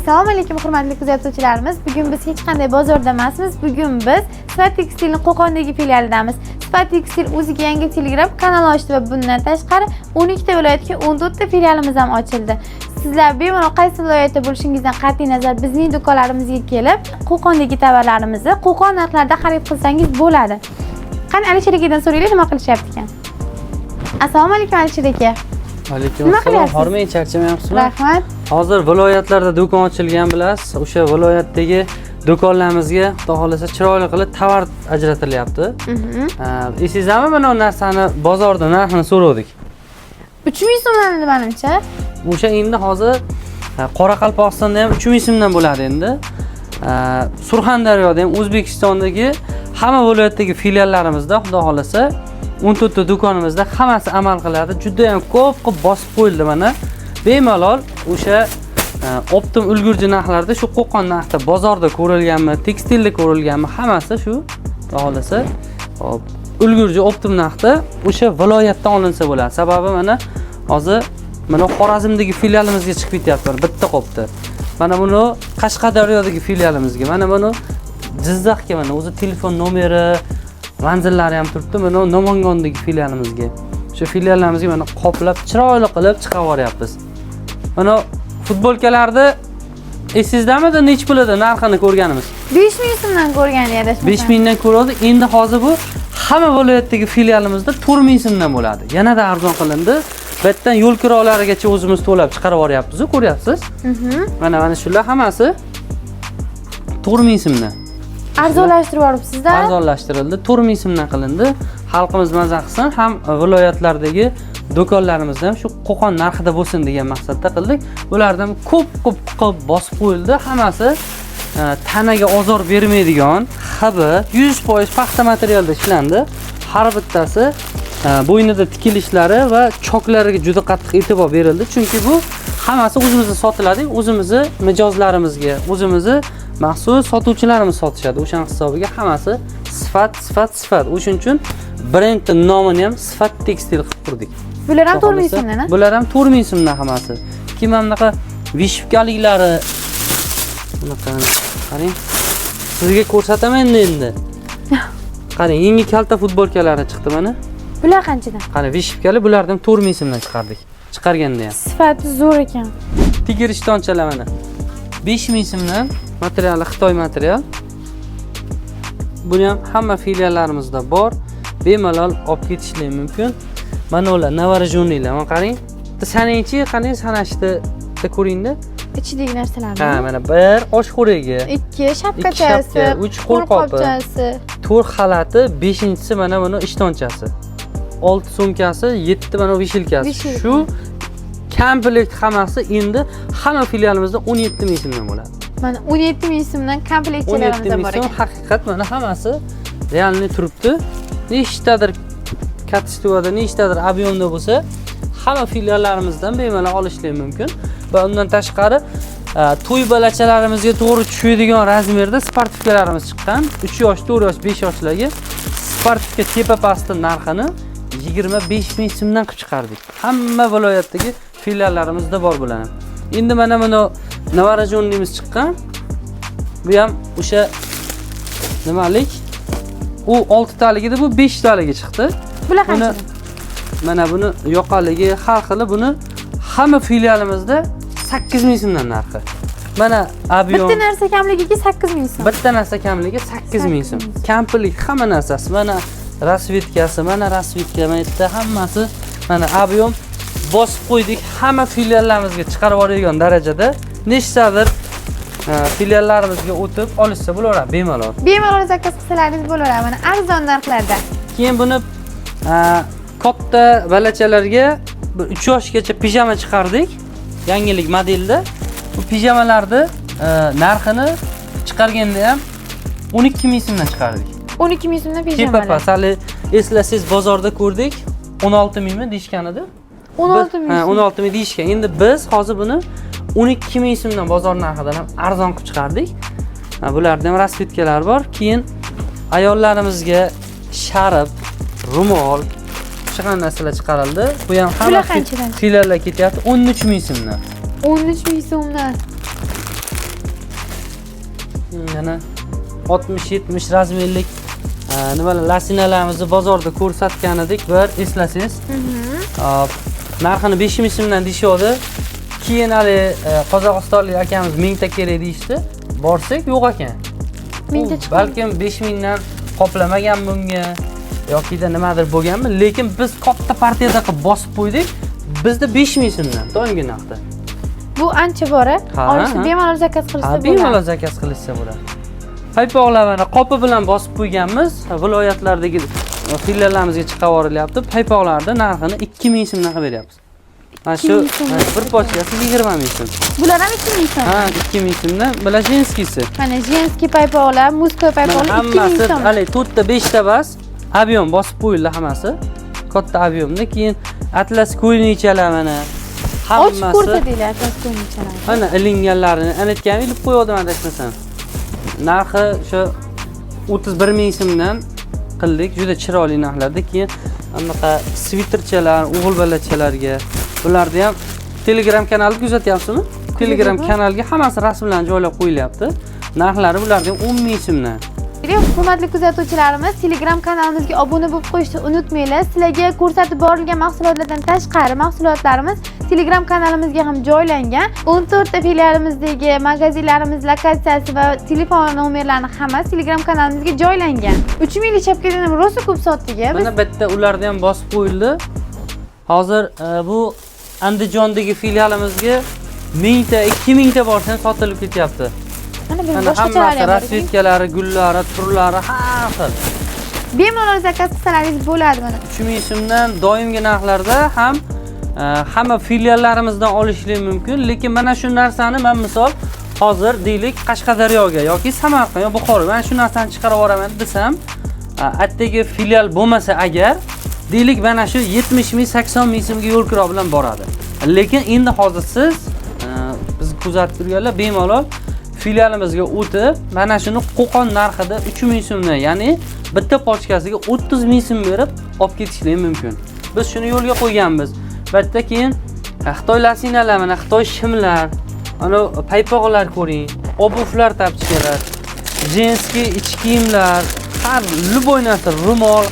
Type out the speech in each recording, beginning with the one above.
Assalomu alaykum, hurmatli kuzatuvchilarimiz. Bugun biz hech qanday bozorda emasmiz. Bugun biz Sifat Tekstilning Qo'qondagi filialidamiz. Sifat Tekstil o'ziga yangi Telegram kanal ochdi va bundan tashqari 12 ta viloyatga 14 ta filialimiz ham ochildi. Sizlar bemalol qaysi viloyatda bo'lishingizdan qat'iy nazar bizning do'konlarimizga kelib, Qo'qondagi tovarlarimizni Qo'qon narxlarida xarid qilsangiz bo'ladi. Qani, Alisher akadan so'raylik, nima qilishyapti ekan. Assalomu alaykum, Alisher aka. Alaykum Nima assalom. qilyapsiz? Hormang, charchamayapsizmi? Rahmat. Hozir viloyatlarda do'kon ochilgan, bilasiz. O'sha viloyatdagi do'konlarimizga, xudo xohlasa, chiroyli qilib tovar ajratilyapti. Esingizdami, mana bu narsani bozorda narxini so'ravdik. 3000 so'mdan edi menimcha. O'sha endi hozir Qoraqalpog'istonda ham 3000 so'mdan bo'ladi endi. Surxondaryoda ham, O'zbekistondagi hamma viloyatdagi filiallarimizda, xudo xohlasa, 14 ta do'konimizda hammasi amal qiladi. Juda ham ko'p qilib bosib qo'yildi mana. Bemalol o'sha оптом ulgurji narxlarda, shu Qo'qon narxida bozorda ko'rilganmi, tekstilda ko'rilganmi, hammasi shu, xudo xohlasa, hop, ulgurji оптом narxda o'sha viloyatdan olinsa bo'ladi. Sababi mana hozir mana Xorazmdagi filialimizga chiqib ketyapti, mana bitta qopda. Mana buni Qashqadaryodagi filialimizga, mana buni Jizzaxga, mana o'zi telefon nomeri, manzillari ham turibdi. Mana Namangandagi filialimizga. O'sha filiallarimizga mana qoplab, chiroyli qilib chiqarib yuboryapmiz. Mana futbolkalarni esingizdamidi, nechi pul edi narxini ko'rganimiz? 5000 so'mdan ko'rgan adashmasam. 5000 dan ko'radi. Endi hozir bu hamma viloyatdagi filialimizda 4000 so'mdan bo'ladi. Yanada arzon qilindi. Bu yerdan yo'l kirolarigacha o'zimiz to'lab chiqarib yuboryapmiz, ko'ryapsiz. Mana shular hammasi 4000 so'mdan. Arzonlashtirib yuboribsizda. Arzonlashtirildi. 4000 so'mdan qilindi. Xalqimiz maza qilsin, ham viloyatlardagi do'konlarimizda ham shu Qo'qon narxida bo'lsin degan maqsadda qildik. Bulardan ko'p ko'p qilib bosib qo'yildi. Hammasi tanaga ozor bermaydigan HB, 100% paxta materialda ishlandi. Har bittasi bo'ynida tikilishlari va choklariga juda qattiq e'tibor berildi. Chunki bu hammasi o'zimizda sotiladi, o'zimizni mijozlarimizga, o'zimizni maxsus sotuvchilarimiz sotishadi. O'shani hisobiga hammasi sifat, sifat, sifat. O'shuning uchun brendni nomini ham Sifat Tekstil qilib qurdik. Bular ham 4000 Xudo xohlasa, so'mdan, a? bular ham 4000 so'mdan hammasi. Keyin mana bunaqa вышивка liklari, bunaqa, qarang. Sizga ko'rsataman endi. Qarang, yangi kalta futbolkalari chiqdi mana. Bular qanchadan? Qani, вышивка li, bularni ham 4000 so'mdan chiqardik. Chiqarganda ham. Sifati zo'r ekan. Tiger ishtonchalar mana. 5000 so'mdan, materiali Xitoy material. Buni ham hamma filiallarimizda bor. Bemalol olib ketishlik mumkin. Mana ular новорождённый lar. Mana qarang. Bitta sanangchi, qarang, sanashni bitta ko'ringda. Ichidagi narsalarni. Ha, mana bir osh xo'ragi, Ikki shapkachasi, shapka, uch qo'lqopi, qo'lqopchasi. to'rt xalati, beshinchisi mana buni ishtonchasi. Olti sumkasi, yetti mana вешалка si. Вешалка. Shu komplekt hammasi endi hamma filialimizda 17 ming so'mdan bo'ladi. Mana 17 ming so'mdan 17 komplektchalarimiz ming bor so'm ekan. Haqiqat, mana hammasi реальный turibdi. Nechtadir качество da, nechtadir объем da bo'lsa, hamma filiallarimizdan bemalol olishlik mumkin. Va undan tashqari to'y balachalarimizga to'g'ri tushadigan размер da спортивка larimiz chiqqan. 3 yosh, 4 yosh, 5 yoshlarga спортивка tepa pasti narxini 25 ming so'mdan qilib chiqardik. Hamma viloyatdagi filiallarimizda bor bular. Endi mana buni новорождённый imiz chiqqan. Bu ham o'sha nimalik? U 6 taligida, bu 5 taligi chiqdi. Bular Buni qanchadan? mana buni yoqaligi har xili, buni hamma filialimizda 8000 so'mdan narxi. Mana объем. Bitta narsa kamligiga 8000 so'm. Bitta narsa kamligi 8000 so'm. Komplekt hamma narsasi, mana расцветка si, mana расцветка, mana yerda hammasi, mana объем bosib qo'ydik. Hamma filiallarimizga chiqarib yuboradigan darajada nechtadir filiallarimizga o'tib olishsa bo'laveradi bemalol. Bemalol заказ qilsalaringiz bo'laveradi, mana arzon narxlarda. Keyin buni katta balachalarga bir 3 yoshgacha pijama chiqardik. Yangilik modelda. Bu pijamalarni narxini chiqarganda ham 12 ming so'mdan chiqardik. 12 ming so'mdan Tepa pijamalar. Past, hali eslasangiz, bozorda ko'rdik, 16 mingmi deyishgan edi. 16 ming Ha, so'm. 16 ming deyishgan. Endi biz hozir buni 12 ming so'mdan, bozor narxidan ham arzon qilib chiqardik. Ha, bularda ham расцветка lar bor. Keyin ayollarimizga sharf, ro'mol, shunaqa narsalar chiqarildi. Bu ham hamma Bular qanchadan? filiallar ketyapti 13 ming so'mdan. 13 ming so'mdan. Yana 60-70 размер lik nimalar, лосина larimizni bozorda ko'rsatgan edik bir, eslasangiz. Hop, narxini 5000 so'mdan deyishyapti. Keyin hali qozog'istonlik akamiz 1000 ta kerak deyishdi. Borsak, yo'q ekan. 1000 ta U chiqmadi. Balkim 5000 dan qoplamagan bunga yokida nimadir bo'lganmi, lekin biz katta partiyada qilib bosib qo'ydik. Bizda 5000 so'mdan doimgi narxda. Bu ancha bor, a? Ha, Olishni ha. bemalol заказ qilishsa Ha, bo'ladi. bemalol заказ qilishsa bo'ladi. Paypoqlar mana qopi bilan bosib qo'yganmiz. Viloyatlardagi filiallarimizga chiqarib yuborilyapti. Paypoqlarni narxini 2000 so'mdan qilib beryapmiz. Mana shu 2000 so'm. Mana bir pachkasi 20 ming so'm. Bular ham 2000 so'm. Ha, 2000 so'mdan. Bular женский si. Mana женский paypoqlar, мужской Mana paypoqlar 2000 hammasi so'm. hali to'rtta, beshta bas объем bosib qo'yildi hammasi. Katta объем da. Keyin atlas ko'ylakchalar mana Ochib hammasi. ko'rsatinglar atlas ko'ylakchalarni. Mana ilinganlarini anetgan ilib qo'ygandim adashmasam. Narxi o'sha 31 ming so'mdan qildik. Juda chiroyli narxlarda. Keyin anaqa sviterchalar o'g'il bolachalarga. Bularni ham Telegram kanalni kuzatyapsizmi? Telegram kanalga hammasi rasmlarni joylab qo'yilyapti. Narxlari bularni ham 10 ming so'mdan. Hurmatli kuzatuvchilarimiz, Telegram kanalimizga obuna bo'lib qo'yishni unutmanglar. Sizlarga ko'rsatib borilgan mahsulotlardan tashqari mahsulotlarimiz Telegram kanalimizga ham joylangan. 14 ta filialimizdagi magazinlarimiz lokatsiyasi va telefon nomerlarini hammasi Telegram kanalimizga joylangan. 3 minglik chapkadan ham rosa ko'p sotdik a biz. Mana bitta ularni ham bosib qo'yildi. Hozir bu Andijondagi filialimizga 1000 ta, 2000 ta borsa ham sotilib ketyapti. Mana bu Mana boshqachalari hammasi ham bor ekan. расцветка lari, gullari, turlari har xil. Bemalol заказ qilsalaringiz bo'ladi mana. 3000 so'mdan doimgi narxlarda ham hamma filiallarimizdan olishlik mumkin, lekin mana shu narsani man misol hozir deylik Qashqadaryoga yoki Samarqand yo Buxoro mana shu narsani chiqarib yuboraman desam, atdagi filial bo'lmasa agar, deylik, mana shu 70 ming, 80 ming so'mga yo'l kiro bilan boradi. Lekin endi hozir siz bizni kuzatib turganlar bemalol filialimizga o'tib, mana shuni Qo'qon narxida 3000 so'mdan, ya'ni bitta pochkasiga 30 ming so'm berib olib ketishligi mumkin. Biz shuni yo'lga qo'yganmiz. Bu yerda keyin xitoy лосина lar, mana xitoy shimlar, ana paypoqlar ko'ring, обувь lar, тапочка lar, женский ich kiyimlar, har любой narsa, ro'mol,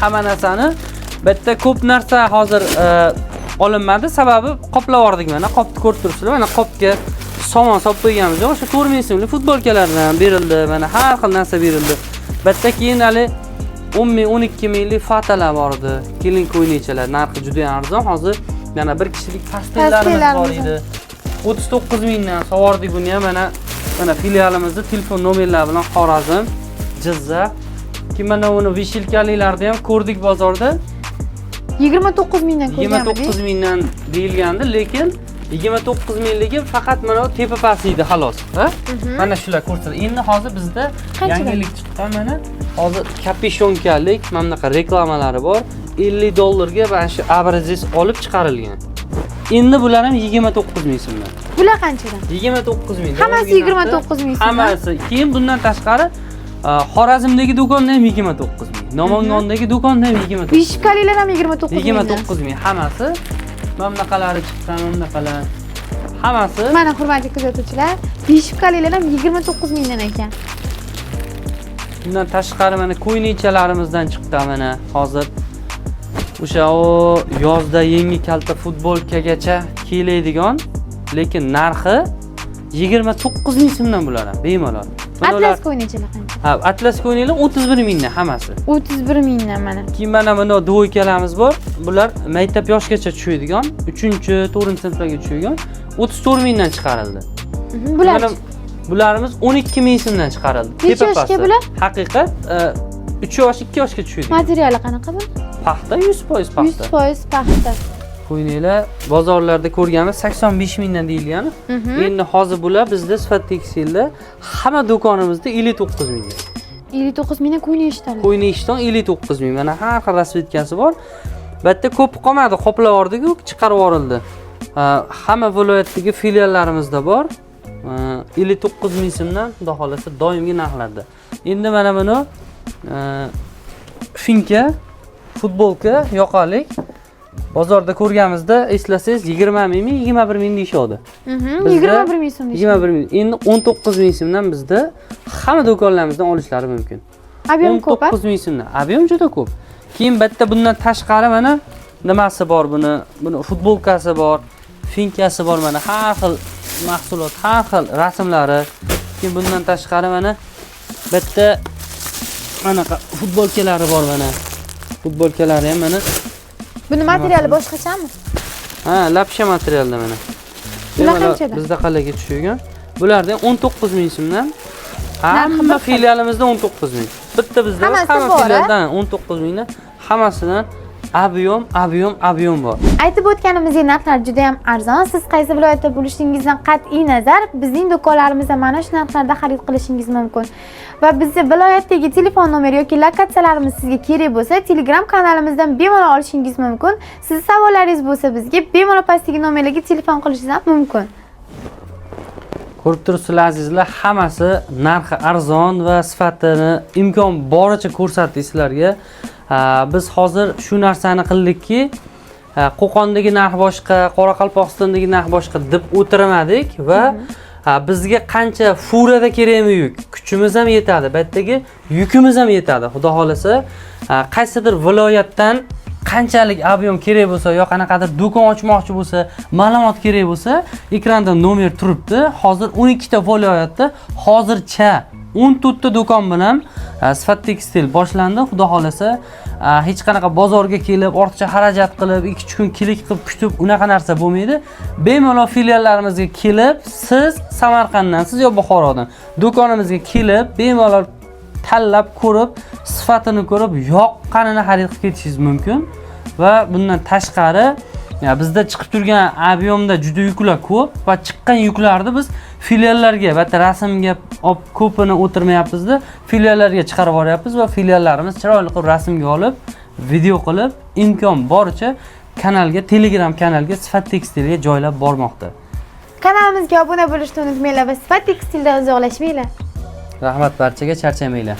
hamma narsani. Bu yerda ko'p narsa hozir olinmadi, sababi qoplab yubordik. Mana qopni ko'rib turibsizlar, mana qopga somon solib qo'yganmiz. O'sha 4000 so'mlik futbolkalardan berildi, mana har xil narsa berildi. Bu yerda keyin hali 10 ming, 12 minglik fatalar bor edi, kelin ko'ylakchalar, narxi juda ham arzon. Hozir yana bir kishilik pastellarimiz bor Pastellarimiz. edi, 39 mingdan sovordik buni ham. Mana filialimizni telefon nomerlari bilan Xorazm, Jizzax. Keyin mana uni вешалка lilarni ham ko'rdik bozorda. 29 mingdan 29 ko'rganmidik. Mingdan deyilgandi, lekin 29 mingligi faqat mana bu tepa pasti edi, xolos. Ha, mana shular ko'rsatildi. Endi hozir bizda Qanchadan? Yangilik chiqqan. Mana hozir капюшонка lik mana bunaqa reklamalari bor, 50 dollarga mana shu образец olib chiqarilgan. Endi bular ham 29 ming so'mdan. Bular qanchadan? 29 ming. Hammasi Doimgi narxda. 29 ming so'm. Hammasi. Keyin bundan tashqari Xorazmdagi do'konda ham 29 ming, Namangandagi do'konda ham 29. Вышивка lilar ham 29 Yigirma mingdan. to'qqiz ming hammasi. Mana bunaqalari chiqqan, mana bunaqalar hammasi. Mana, hurmatli kuzatuvchilar, вышивка lilar ham 29 mingdan ekan. Bundan tashqari mana ko'ylakchalarimizdan chiqqan. Mana hozir o'sha u yozda yengi kalta futbolkagacha kiyiladigan, lekin narxi 29 ming so'mdan bular ham bemalol. Mana Atlas ular- ko'ylakchalar qancha? Ha, atlas ko'ylaklar 31 mingdan hammasi. 31 mingdan mana. Keyin mana buni двойка larimiz bor. Bular maktab yoshgacha tushadigan, 3, 4 sinflarga tushadigan, 34 mingdan chiqarildi. Bular Mana bularimiz 12 ming so'mdan chiqarildi. Necha Tepa yoshga pasti. Bular? Haqiqat, 3 yosh, 2 yoshga tushadi. Materiali qanaqa bu? Paxta, 100% paxta. 100% paxta. Ko'ylaklar bozorlarda ko'rganmiz 85 mingdan deyilgani. Endi hozir bular bizda Sifat Tekstilda hamma do'konimizda 59 mingdan. 59 mingdan ko'ylak ishton. Ko'ylak ishton 59 ming. Mana har xil расцветка si bor. Bu yerda ko'p qolmadi, qoplab yubordik-ku, chiqarib yuborildi. Hamma viloyatdagi filiallarimizda bor. 59 ming so'mdan, xudo xohlasa, doimgi narxlarda. Endi mana buni finka, futbolka yoqalik. Bozorda ko'rganimizda, eslasangiz, 20 mingmi, 21 ming deyishyapti. Bizda 21 ming so'm deyishdi. 21 ming. Endi 19 ming so'mdan bizda hamma do'konlarimizdan olishlari mumkin. Объем ko'p, a? 19 ming so'mdan. Объем juda ko'p. Keyin bitta bundan tashqari mana nimasi bor buni? Buni futbolkasi bor, финка si bor, mana har xil mahsulot, har xil rasmlari. Keyin bundan tashqari mana bitta manaqa futbolkalari bor mana. Futbolkalari ham mana. Buni materiali boshqachami? Ha, лапша materialda mana. Bular Bemalol qanchadan? Bizda qalaga tushgan. Bularda ham 19 ming so'mdan. Narxi Hamma bir xil. filialimizda 19 ming. Bitta bizda emas, Hammasi hamma bor, a? filialdan 19 mingdan hammasidan объем, объем, объем bor. Aytib o'tganimizdek, narxlar juda ham arzon. Siz qaysi viloyatda bo'lishingizdan qat'iy nazar, bizning do'konlarimizda mana shu narxlarda xarid qilishingiz mumkin. Va bizni viloyatdagi telefon nomeri yoki lokatsiyalarimiz sizga kerak bo'lsa, Telegram kanalimizdan bemalol olishingiz mumkin. Sizni savollaringiz bo'lsa, bizga bemalol pastdagi nomerlarga telefon qilishingiz ham mumkin. Ko'rib turibsizlar, azizlar, hammasi narxi arzon va sifatini imkon boricha ko'rsatdik sizlarga. Ha, biz hozir shu narsani qildikki, ha, Qo'qondagi narx boshqa, Qoraqalpog'istondagi narx boshqa deb o'tirmadik va ha, bizga qancha фура da kerakmi yuk, kuchimiz ham yetadi, bu yerdagi yukimiz ham yetadi. Xudo xohlasa, ha, qaysidir viloyatdan qanchalik объем kerak bo'lsa yo qanaqadir do'kon ochmoqchi bo'lsa, ma'lumot kerak bo'lsa, ekranda nomer turibdi. Hozir 12 ta viloyatda hozircha 14 ta do'kon bilan Sifat Tekstil boshlandi. Xudo xohlasa, hech qanaqa bozorga kelib, ortiqcha xarajat qilib, 2-3 kun клик qilib kutib, unaqa narsa bo'lmaydi. Bemalol filiallarimizga kelib, siz Samarqanddansiz yo Buxorodan do'konimizga kelib, bemalol tanlab ko'rib, sifatini ko'rib, yoqqanini xarid qilib ketishingiz mumkin. Va bundan tashqari, ya, bizda chiqib turgan объем da juda yuklar ko'p va chiqqan yuklarni biz filiallarga bitta rasmga olib ko'pini o'tirmayapmizda, filiallarga chiqarib yuboryapmiz va filiallarimiz chiroyli qilib rasmga olib, video qilib, imkon boricha kanalga, Telegram kanalga, Sifat Tekstilga joylab bormoqda. Kanalimizga obuna bo'lishni unutmanglar va Sifat Tekstildan uzoqlashmanglar. Rahmat barchaga, charchamanglar.